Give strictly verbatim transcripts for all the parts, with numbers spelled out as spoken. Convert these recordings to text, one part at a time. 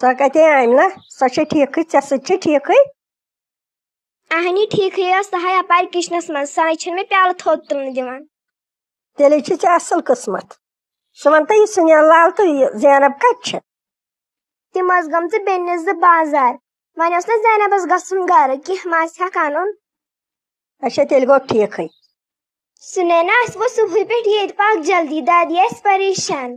سۄ کَتہِ آمہِ نا؟ سۄ چھےٚ ٹھیٖکھٕے، ژےٚ سۭتۍ چھےٚ ٹھیٖکھٕے؟ اَہنی، ٹھیٖکھٕے ٲس، سۄ ہاے اَپارِ کِچنَس منٛز، سۄ ہاے چھَنہٕ مےٚ پیٛالہٕ تھوٚد تُلنہٕ دِوان۔ تیٚلے چھِ ژےٚ اَصٕل قٕسمت۔ ژٕ وَن تہٕ، یہِ سُنیل لال تہٕ یہِ زینب کَتہِ چھِ؟ تِم ٲسۍ گٔمژٕ بیٚنہِ زٕ بازار۔ وۄنۍ اوس نہٕ زینبَس گژھُن گَرٕ، کینٛہہ ما آسہِ ہَکھ اَنُن۔ اچھا، تیٚلہِ گوٚو ٹھیٖکھٕے۔ سُنینا، أسۍ وٲتۍ صُبحٕے پٮ۪ٹھ ییٚتہِ، پَکھ جلدی، دادی آسہِ پریشان۔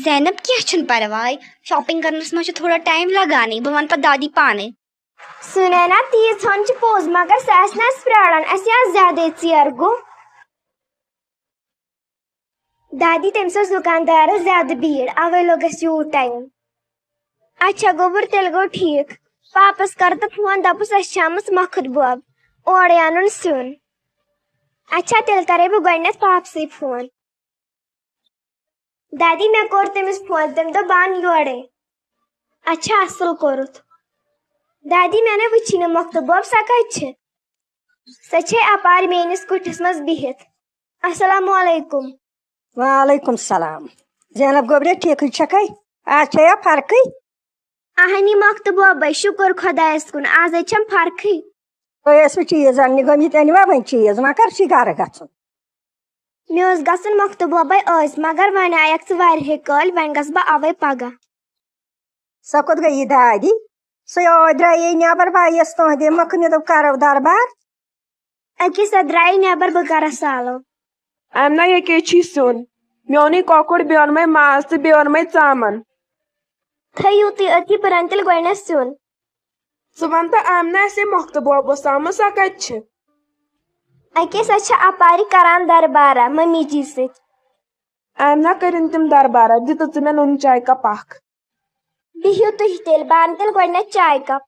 زینب، کینٛہہ چھُنہٕ پرواے، shopping کرنس منٛز چھُ تھوڑا time لگانٕے، بہٕ وَنہٕ پتہٕ دادی پانے۔ سُنینا، تیٖژ ہن چھِ پوٚز، مگر سۄ آسہِ نہٕ اَسہِ پرٛاران، اَسہِ آو زیادَے ژیر گوٚو۔ دادی، تٔمِس اوس دُکاندارَس زیادٕ بیٖڑ، اَوَے لوٚگ اَسہِ یوٗت time۔ اچھا گوٚبُر، تیٚلہِ گوٚو ٹھیٖک۔ پاپَس کَر تہٕ phone، دَپُس اَسہِ چھِ آمٕژ مۄختہٕ بوب، اورَے اَنُن سیُن۔ اچھا، تیٚلہِ کَرَے بہٕ گۄڈٕنٮ۪تھ پاپسٕے phone۔ دادی، مےٚ کوٚر تٔمِس phone، تٔمۍ دوٚپ، "بہٕ اَنہٕ یورَے۔" اچھا، اَصٕل کوٚرُتھ۔ دادی، مےٚ نَے وٕچھی نہٕ مۄختہٕ بوب، سۄ کَتہِ چھِ؟ سۄ چھے اَپارِ میٛٲنِس کُٹھِس منٛز بِہِتھ۔ السلام علیکم۔ وعلیکم السلام۔ زینب گوٚبرے، ٹھیٖکٕے چھَکھَے؟ آز چھےٚ یا فرقٕے؟ اہنی مۄختہٕ بوبے، شُکُر خۄدایَس کُن، آز ہے چھَم فرقٕے۔ تُہۍ ٲسوٕ چیٖز اَننہِ گٔمٕتۍ، أنِوا وۄنۍ چیٖز؟ وۄنۍ کر چھُے گرٕ گژھُن؟ مےٚ اوس گژھُن مۄختہٕ بوبے ٲسۍ، مگر وۄنۍ آیَکھ ژٕ واریاہے کٲلۍ، وۄنۍ گژھٕ بہٕ اَوَے پگاہ۔ سۄ کوٚت گٔیہِ دادی؟ سۄ یور درٛایے نٮ۪بر، بہٕ آیَس تُہنٛدِ مۄکھٕ، مےٚ دوٚپ کرو دربار۔ أکے سۄ درٛایہِ نٮ۪بر، بہٕ کرس سالو۔ آمنہ، ییٚکیٛاہ چھی سیُن۔ مےٚ اوٚنُے کۄکُر، بیٚیہِ اوٚن مےٚ ماز تہٕ بیٚیہِ اوٚن مےٚ ژامن۔ تھٲیِو تُہۍ أتی، بہٕ رَنہٕ تیٚلہِ گۄڈٕنٮ۪تھ سیُن۔ ژٕ وَن تہٕ آمنہ، اَسے مۄختہٕ بوب اوس آمُت، سۄ کَتہِ چھِ؟ أکے سۄ چھِ اَپارِ کران دربارہ مٔمی جی سۭتۍ۔ آمنہ، کٔرِن تِم دربارہ، دِ تہٕ ژٕ مےٚ نُن چاے کپ اکھ۔ بِہِو تُہۍ تیٚلہِ، بہٕ اَنہٕ تیٚلہِ گۄڈٕنٮ۪تھ چاے کپ۔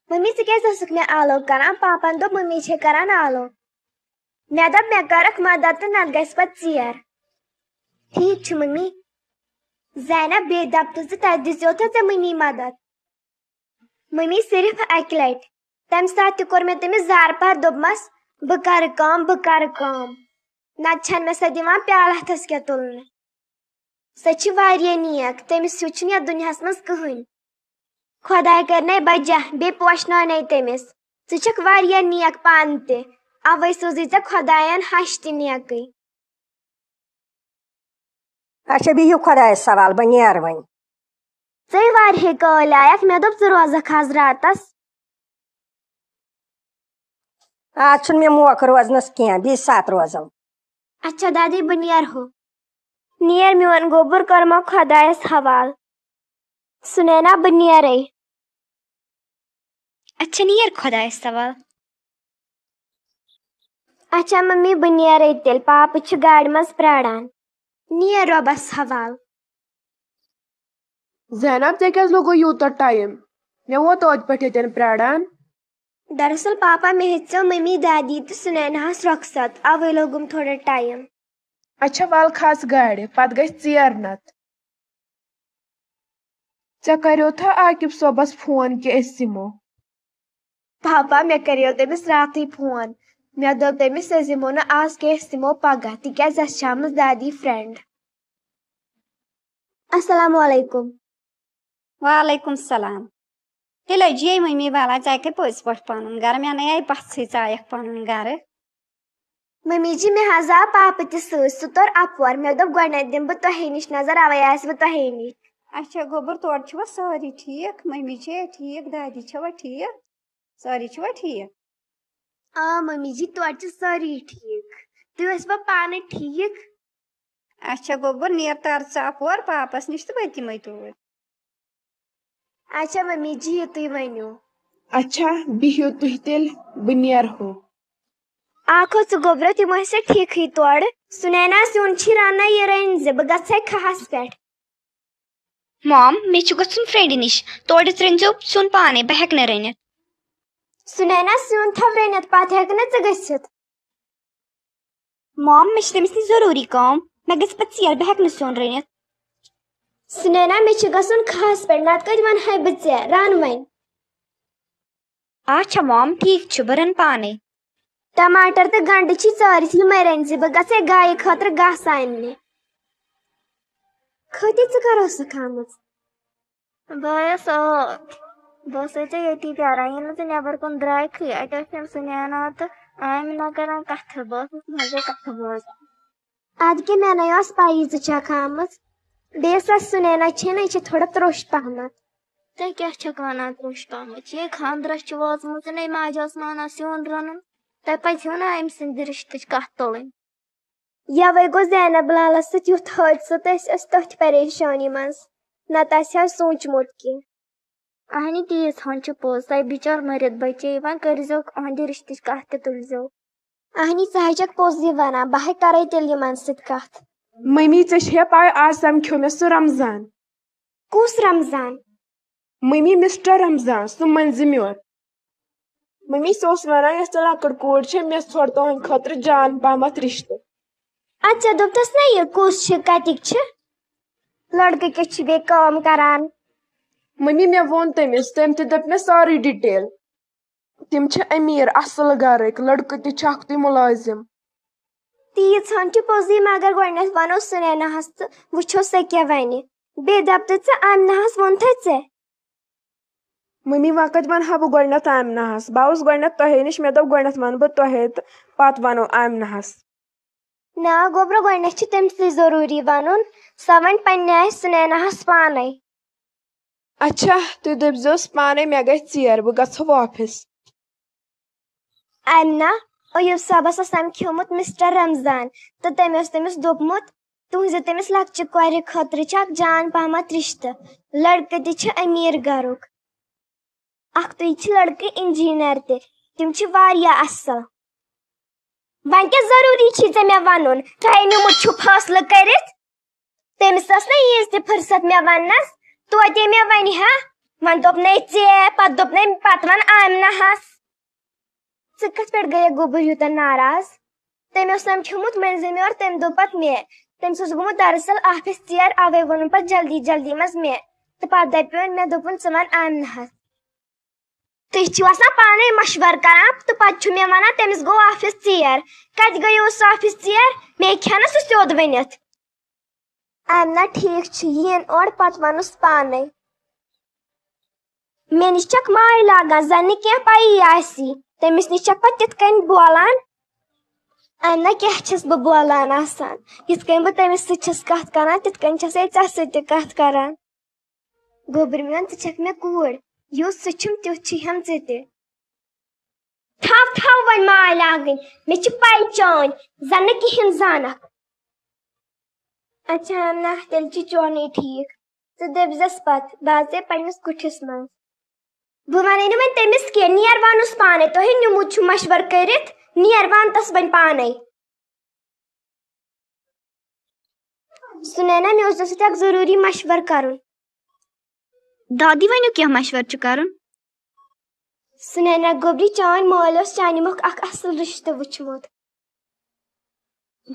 مٔمی، ژٕ کیٛازِ ٲسٕکھ مےٚ آلو کران؟ پاپن دوٚپ مٔمی چھے کران آلو۔ مےٚ دوٚپ مےٚ کَرَکھ مدد تہٕ نَتہٕ گژھِ پَتہٕ ژیر۔ ٹھیٖک چھُ مٔمی۔ زینب، بیٚیہِ دَپ تہٕ ژٕ تَتہِ دِژیو تہٕ ژےٚ مٔمی مدد۔ مٔمی صرف اَکہِ لَٹہِ۔ تَمہِ ساتہٕ تہِ کوٚر مےٚ تٔمِس زارٕ پار، دوٚپمَس، "بہٕ کَرٕ کٲم، بہٕ کَرٕ کٲم۔" نَتہٕ چھَنہٕ مےٚ سۄ دِوان پیالہٕ ہَتھَس کیٛاہ تُلنہٕ۔ سۄ چھِ واریاہ نیک، تٔمِس ہیوٗ چھُنہٕ یَتھ دُنیاہَس منٛز کٕہٕنۍ۔ خۄداے کَرنَے بَجاہ، بیٚیہِ پوشناونَے تٔمِس۔ ژٕ چھَکھ واریاہ نیک پانہٕ تہِ، اَوَے سوٗزٕے ژےٚ خۄدایَن ہَش تہِ نیکٕے۔ اچھا، بِہِو خۄدایَس حوال، بہٕ نیرٕ وۄنۍ۔ ژٕے واریاہے کٲلۍ آیَکھ، مےٚ دوٚپ ژٕ روزَکھ آز راتَس۔ آز چھُنہٕ مےٚ موقعہٕ روزنَس کینٛہہ، بیٚیہِ ساتہٕ روزو۔ اچھا دادی، بہٕ نیرہو۔ نیر میون گوٚبُر، کٔرمو خۄدایَس حوال۔ سُنینا، بہٕ نیرَے۔ اچھا، نیر خۄدایَس حوال۔ اچھا مٔمی، بہٕ نیرَے تیٚلہِ، پاپہٕ چھُ گاڑِ منٛز پرٛاران۔ نیر رۄبَس حوال۔ زینب، ژےٚ کیٛازِ لوٚگُے یوٗتاہ time؟ مےٚ ووت توتہِ پٮ۪ٹھ ییٚتٮ۪ن پرٛاران۔ دراصل پاپا، مےٚ ہیٚژیو مٔمی، دادی تہٕ سُنیناہَس رۄخصت، اَوَے لوٚگُم تھوڑا time۔ اچھا، وَل کھس گاڑِ، پتہٕ گژھِ ژیر نتہٕ۔ ژےٚ کریوتھا عاقب صٲبس phone کہِ أسۍ یِمو؟ پاپا، مےٚ کریو تٔمِس راتھٕے phone۔ مےٚ دوٚپ تٔمِس، أسۍ یِمو نہٕ آز کینٛہہ، أسۍ یِمو پگاہ، تِکیٛازِ اَسہِ چھِ آمٕژ دادی friend۔ السلام علیکم۔ وعلیکم السلام۔ تیٚلہِ أجیے مٔمی، وَلا ژٕ کَتہِ پٔزۍ پٲٹھۍ پَنُن گَرٕ؟ مےٚ نَے آیہِ پَژھٕے، ژٕ آیَکھ پَنُن گَرٕ۔ مٔمی جی، مےٚ حظ آو پاپہٕ تہِ سۭتۍ، سُہ توٚر اَپور۔ مےٚ دوٚپ، گۄڈٕنٮ۪تھ دِمہٕ بہٕ تۄہے نِش نظر، اَوَے آیَس بہٕ تۄہے نِش۔ اچھا گوٚبُر، تورٕ چھِوا سٲری ٹھیٖک؟ مٔمی چھے ٹھیٖک، دادی چھَوا ٹھیٖک؟ سٲری چھِوا ٹھیٖک؟ آ مٔمی جی، توتہِ چھِ سٲری ٹھیٖک۔ تُہۍ ٲسوا پانہٕ ٹھیٖک؟ اچھا گوٚبُر، نیر تر ژٕ اپور پاپس نِش تہٕ بہٕ تہِ یِمے توٗرۍ۔ اچھا مٔمی جی، یہِ تُہۍ ؤنِو۔ اچھا، بِہِو تُہۍ تیٚلہِ، بہٕ نیرہو۔ آکھو ژٕ گوٚبرا، تِم ٲسۍ ٹھیٖکھٕے تورٕ۔ سُنینا، سیُن چھی رَنان، یہِ رٔنۍ زِ، بہٕ گژھٕ ہے کھہَس پٮ۪ٹھ۔ Mom، مےٚ چھُ گژھُن friend نِش، تورٕ رٔنۍزیو سیُن پانے، بہٕ ہٮ۪کہٕ نہٕ رٔنِتھ۔ سُنینا، سیُن تھاو رٔنِتھ، پتہٕ ہٮ۪کہٕ نہٕ ژٕ گٔژھِتھ۔ Mom، مےٚ چھِ تٔمِس نِش ضروٗری کٲم، مےٚ گژھِ پتہٕ ژیر، بہٕ ہٮ۪کہٕ نہٕ سیُن رٔنِتھ۔ سُنینا، مےٚ چھُ گژھُن کھہَس پٮ۪ٹھ، نتہٕ کتہِ ونہٕ ہے بہٕ ژےٚ، رن وۄنۍ۔ اچھا Mom، ٹھیٖک چھُ، بہٕ رَنہٕ پانے۔ ٹماٹر تہٕ گنڈٕ چھی ژٲرِتھ، یِمے رٔنۍ زِ، بہٕ گژھٕ ہے گایہِ خٲطرٕ گاسہٕ اننہِ۔ کھٔتی، ژٕ کر ٲسٕکھ آمٕژ؟ بہٕ آیس ٲتھ۔ بہٕ ٲسَے ژےٚ ییٚتی پیاران، ییٚلہِ نہٕ ژٕ نٮ۪بر کُن درٛایکھٕے۔ اَتہِ ٲسۍ یِم سُنینا تہٕ آمِنہ کران کَتھٕ۔ بہٕ ٲسٕس منٛزَے کَتھٕ بوزان۔ اَدٕ کیٛاہ، مےٚ نَے ٲس پَیی ژٕ چھَکھ آمٕژ۔ بیٚیہِ یۄس اَسہِ سُنینا چھے نہ، یہِ چھِ تھوڑا ترٛوٚش پَہمَتھ۔ ژےٚ کیٛاہ چھَکھ وَنان ترٛوٚش پَہمَتھ؟ یہِ خانٛدرَس چھِ وٲژمٕژ، ژٕ نَے ماجہِ ٲس وَنان سیُن رَنُن۔ تۄہہِ پَزِہیو نہٕ أمۍ سٕنٛدِ رِشتٕچ کَتھ تُلٕنۍ۔ یَوَے گوٚو زینب لالَس سۭتۍ یُتھ حٲدثہٕ تہٕ أسۍ ٲسۍ تٔتھۍ پریشٲنی منٛز۔ نَتہٕ آسہِ ہا سوٗنٛچمُت کینٛہہ۔ اہنی، تیٖژ ہن چھِ پوٚز، تۄہہِ بِچار مٔرِتھ بچے، وۄنۍ کٔرۍزیوکھ أہنٛدِ رِشتٕچ کَتھ تہِ تُلۍزیو۔ اہنی، ژٕ ہا چھَکھ پوٚزٕے وَنان، بہٕ ہَے کَرَے تیٚلہِ یِمَن سۭتۍ کَتھ۔ مٔمی، ژےٚ چھےٚ پَے، آز سَمکھیو مےٚ سُہ رمضان۔ کُس رمضان؟ مٔمی، مسٹر رمضان، سُہ مٔنٛزِم یور۔ مٔمی، سُہ اوس وَنان، یۄس ژےٚ لۄکٕٹ کوٗر چھےٚ، مےٚ ژھوٚٹ تُہٕنٛدِ خٲطرٕ جان پہمتھ رِشتہٕ۔ اَدٕ ژےٚ دوٚپتَس نہ یہِ کُس چھِ، کَتِکۍ چھِ؟ لٔڑکہٕ کِتھ چھِ بیٚیہِ کٲم کَران؟ مٔمی، مےٚ ووٚن تٔمِس، تٔمۍ تہِ دوٚپ مےٚ سٲرٕے ڈِٹیل۔ تِم چھِ أمیٖر، اَصٕل گَرٕکۍ، لٔڑکہٕ تہِ چھُ اَکھتُے مُلٲزِم۔ تیٖژ ہن چھِ پوٚزُے، مگر گۄڈٕنٮ۪تھ وَنو سُنیناہَس تہٕ وٕچھو سۄ کیٛاہ وَنہِ۔ بیٚیہِ دَپ تہٕ ژٕ، آمناہَس ووٚنتھَے ژےٚ؟ مٔمی، وۄنۍ کَتہِ وَنہٕ ہا بہٕ گۄڈٕنٮ۪تھ آمناہَس؟ بہٕ آوُس گۄڈٕنٮ۪تھ تۄہے نِش، مےٚ دوٚپ گۄڈٕنٮ۪تھ وَنہٕ بہٕ تۄہے تہٕ پَتہٕ وَنو آمناہَس۔ نا گوٚبرا، گۄڈٕنٮ۪تھ چھِ تٔمۍ سٕے ضروٗری وَنُن، سۄ وَنہِ پنٛنہِ آیہِ سُنیناہَس پانَے۔ اچھا، تُہۍ دٔپۍزیوس پانَے، مےٚ گژھِ ژیر، بہٕ گژھٕ واپس۔ آمنہ، ایوب صٲبَس اوس سَمکھیومُت مسٹر رمضان تہٕ تٔمۍ اوس تٔمِس دوٚپمُت، تُہنٛزِ تٔمِس لۄکچہِ کورِ خٲطرٕ چھِ اکھ جان پہمتھ رِشتہٕ۔ لڑکہٕ تہِ چھِ أمیٖر گرُک۔ اکھتُے چھِ لڑکہٕ انجینر تہِ۔ تِم چھِ واریاہ اصل۔ وۄنۍ کیٛاہ ضروٗری چھُے ژےٚ مےٚ وَنُن؟ تۄہہِ نیوٗمُت چھُ فٲصلہٕ کٔرِتھ؟ تٔمِس ٲس نہٕ ییٖژ تہِ فرصت مےٚ وَننَس۔ توتہِ مےٚ وَنہِ ہا، وۄنۍ دوٚپنَے ژےٚ، پَتہٕ دوٚپنَے، پَتہٕ وَن آمناہَس۔ ژٕ کَتھ پٮ۪ٹھ گٔیَکھ گوٚبُر یوٗتاہ ناراض؟ تٔمۍ اوس سَمکھیومُت مٔنٛزِم یور، تٔمۍ دوٚپ پَتہٕ مےٚ۔ تٔمِس اوس گوٚمُت دراصل آفِس ژیر، اَوَے ووٚنُن پَتہٕ جلدی جلدی منٛز مےٚ۔ تہٕ پَتہٕ دَپیوٚن مےٚ، دوٚپُن، ژٕ وَن آمناہَس۔ تُہۍ چھِو آسان پانَے مَشوَرٕ کَران تہٕ پَتہٕ چھُ مےٚ وَنان، تٔمِس گوٚو آفِس ژیر۔ کَتہِ گٔیوٕ سُہ آفِس ژیر؟ مےٚ ہیٚکہِ ہا نہٕ سُہ سیوٚد ؤنِتھ۔ آمنہ، ٹھیٖک چھُ، یِیِن اورٕ پَتہٕ وَنُس پانَے۔ مےٚ نِش چھَکھ ماے لاگان، زَن نہٕ کینٛہہ پَیی آسی۔ تٔمِس نِش چھَکھ پَتہٕ تِتھ کٔنۍ بولان۔ آمنہ، کیٛاہ چھَس بہٕ بولان آسان؟ یِتھ کٔنۍ بہٕ تٔمِس سۭتۍ چھَس کَتھ کَران، تِتھ کٔنۍ چھَسَے ژےٚ سۭتۍ تہِ کَتھ کَران۔ گوٚبُر میون، ژٕ چھَکھ مےٚ کوٗر، یُس سُہ چھُم، تیُتھ چھُے ہٮ۪م ژٕ تہِ۔ تھاو، تھاو وۄنۍ ماے لاگٕنۍ، مےٚ چھِ پَے چٲنۍ، زَن نہٕ کِہیٖنۍ زانَکھ۔ اچھا، نہ، تیٚلہِ چھُ چونُے ٹھیٖک۔ ژٕ دٔپۍزٮ۪س پَتہٕ، بہٕ اَژَے پنٛنِس کُٹھِس منٛز۔ بہٕ وَنَے نہٕ وۄنۍ تٔمِس کینٛہہ، نیر وَنُس پانَے، تۄہہِ نیوٗمُت چھُ مَشوَرٕ کٔرِتھ، نیر وَن تَس وۄنۍ پانَے۔ سُنینا، مےٚ اوس ژےٚ سۭتۍ اَکھ ضروٗری مَشوَرٕ کَرُن۔ دادی، ؤنِو، کینٛہہ مَشوَرٕ چھُ کَرُن۔ سُنینا گوٚبری، چٲنۍ مٲلۍ اوس چانہِ مۄکھٕ اَکھ اَصٕل رِشتہٕ وٕچھمُت۔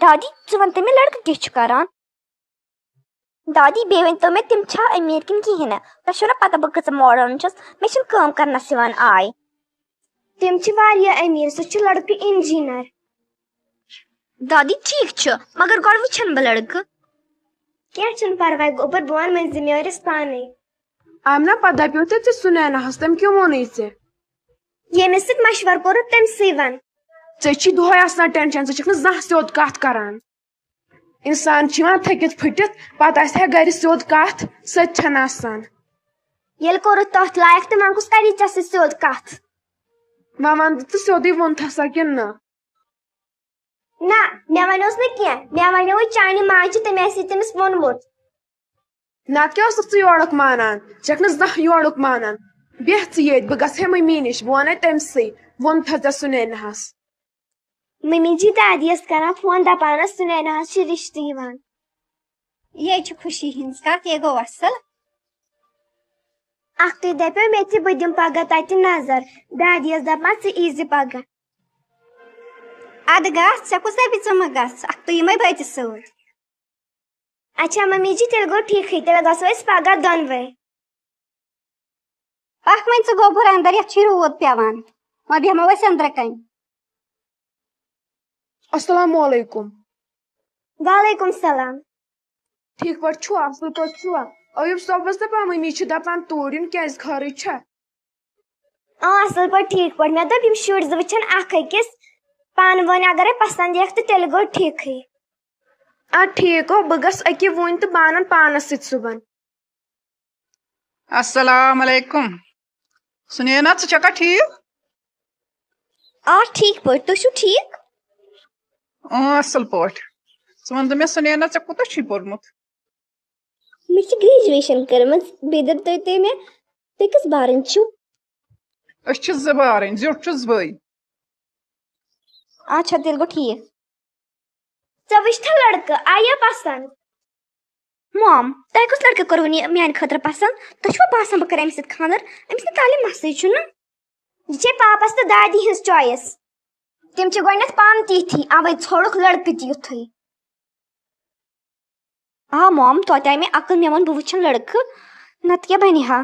دادی، ژٕ وَن تہٕ مےٚ، لٔڑکہٕ کیٛاہ چھُ کَران؟ دادی، بیٚیہِ ؤنۍ تو مےٚ، تِم چھا أمیٖر کِنہٕ کِہیٖنۍ نہٕ؟ تۄہہِ چھو نہ پَتہ بہٕ کۭژاہ ماڈٲرٕن چھَس، مےٚ چھِنہٕ کٲم کَرنَس یِوان آے۔ تِم چھِ واریاہ أمیٖر، سُہ چھُ لٔڑکہٕ اِنجیٖنَر۔ دادی، ٹھیٖک چھُ، مگر گۄڈٕ وٕچھَن بہٕ لٔڑکہٕ۔ کینٛہہ چھُنہٕ پَرواے، گوٚبُر، بہٕ وَنہٕ مٔنٛزِم یورِس پانَے۔ آمنہ، پَتہٕ دَپیو تۄہہِ ژٕ سُنیناہَس، تٔمۍ کیٛاہ ووٚنُے ژےٚ؟ ییٚمِس سۭتۍ مَشوَرٕ کوٚرُتھ، تٔمۍ سٕے وَن۔ ژےٚ چھی دۄہَے آسان ٹٮ۪نشَن، ژٕ چھَکھ نہٕ زانٛہہ سیوٚد کَتھ کَران۔ اِنسان چھُ یِوان تھٔکِتھ پھٕٹِتھ، پَتہٕ آسہِ ہا گَرِ سیوٚد کَتھ، سۄ تہِ چھَنہٕ آسان۔ ییٚلہِ کوٚرُتھ تَتھ لایق، تہٕ وۄنۍ کُس کَری ژےٚ سۭتۍ سیوٚد کَتھ؟ وۄنۍ وَن تہٕ ژٕ سیوٚدُے ووٚنتھَسا کِنہٕ نہ؟ نہ، مےٚ وَنیوس نہٕ کینٛہہ، مےٚ وَنیووُے چانہِ ماجہِ، تٔمۍ آسہِ تٔمِس ووٚنمُت۔ نَتہٕ کیٛاہ اوسُکھ ژٕ یورُک مانان؟ ژٕ چھَکھ نہٕ زانٛہہ یورُک مانان۔ بیٚہہ ژٕ ییٚتہِ، بہٕ گژھٕ ہے مٔمی نِش، بہٕ وَنَے تٔمۍ سٕے، ووٚنتھَس ژےٚ سُنیناہَس۔ مٔمی جی دادی ٲس کران فون، دَپان ٲس، سُنیناہَس چھِ رِشتہٕ یِوان۔ یے چھِ خوشی ہِنٛز کَتھ، یے گوٚو اَصٕل۔ اَکھتُے دَپیو مےٚ تہِ، بہٕ دِمہٕ پَگاہ تَتہِ نظر۔ دادی ٲس دَپان، ژٕ ییٖزِ پَگاہ۔ اَدٕ گژھ، ژےٚ کُس دَپہِ ژٕ مہٕ گژھ؟ اَکھتُے یِمَے بہٕ أتہِ سۭتۍ۔ اچھا ممی جی، تیٚلہِ گوٚو ٹھیٖکھٕے، تیٚلہِ گژھو أسۍ پگاہ دۄنوَے۔ پکھ وۄنۍ ژٕ گوٚبُر اندر، یتھ چھُے روٗد پٮ۪وان، وۄنۍ بیٚہمو أسۍ أنٛدرٕ کنہِ۔ السلام علیکم۔ وعلیکم السلام۔ ٹھیٖک پٲٹھۍ چھُوا؟ اصل پٲٹھۍ چھُوا؟ ایوب صٲبس دپان، مٔمی چھِ دپان توٗرۍ یُن کیازِ خٲرٕے چھا؟ آ، اصل پٲٹھۍ، ٹھیٖک پٲٹھۍ۔ مےٚ دوٚپ، یِم شُرۍ زٕ وٕچھن اکھ أکِس پانہٕ ؤنۍ، اگرے پسند یِکھ تہٕ تیٚلہِ گوٚو ٹھیٖکھٕے۔ آ، ٹھیٖک گوٚو، بہٕ گژھٕ أکہِ وُنۍ تہٕ بہٕ انن پانس سۭتۍ صُبحن۔ السلام علیکم۔ سُنینا، ژٕ چھکھا ٹھیٖک؟ آ، ٹھیٖک پٲٹھۍ۔ تُہۍ چھِو ٹھیٖک؟ اۭں، اصل پٲٹھۍ۔ ژٕ وَن تہٕ مےٚ، سُنینا، ژےٚ کوٗتاہ چھُے پوٚرمُت؟ مےٚ چھِ graduation کٔرمٕژ۔ بیٚیہِ دٔپۍ تُہۍ، تُہۍ مےٚ، تُہۍ کٔژ بارٕنۍ چھِو؟ أسۍ چھِ زٕ بارٕنۍ، زیُٹھ چھُ زٕے۔ اچھا، تیٚلہِ گوٚو ٹھیٖک۔ ژےٚ وٕچھتھا لڑکہٕ، آیا پسند؟ مام، تۄہہِ کُس لڑکہٕ کوٚروٕ یہِ میانہِ خٲطرٕ پسند؟ تۄہہِ چھُوا باسان بہٕ کرٕ أمِس سۭتۍ خانٛدر؟ أمِس نہٕ تعلیٖم مسٕے چھُنہٕ۔ یہِ چھے پاپس تہٕ دادی ہٕنٛز choice۔ تِم چھِ گۄڈٕنٮ۪تھ پانہٕ تہِ یِتھی، اوے ژھوڑُکھ لڑکہٕ تہِ یُتھُے۔ آ مام، توتہِ آیہِ مےٚ عقل، مےٚ ووٚن بہٕ وٕچھن لڑکہٕ، نتہٕ کیٛاہ بنہِ ہا؟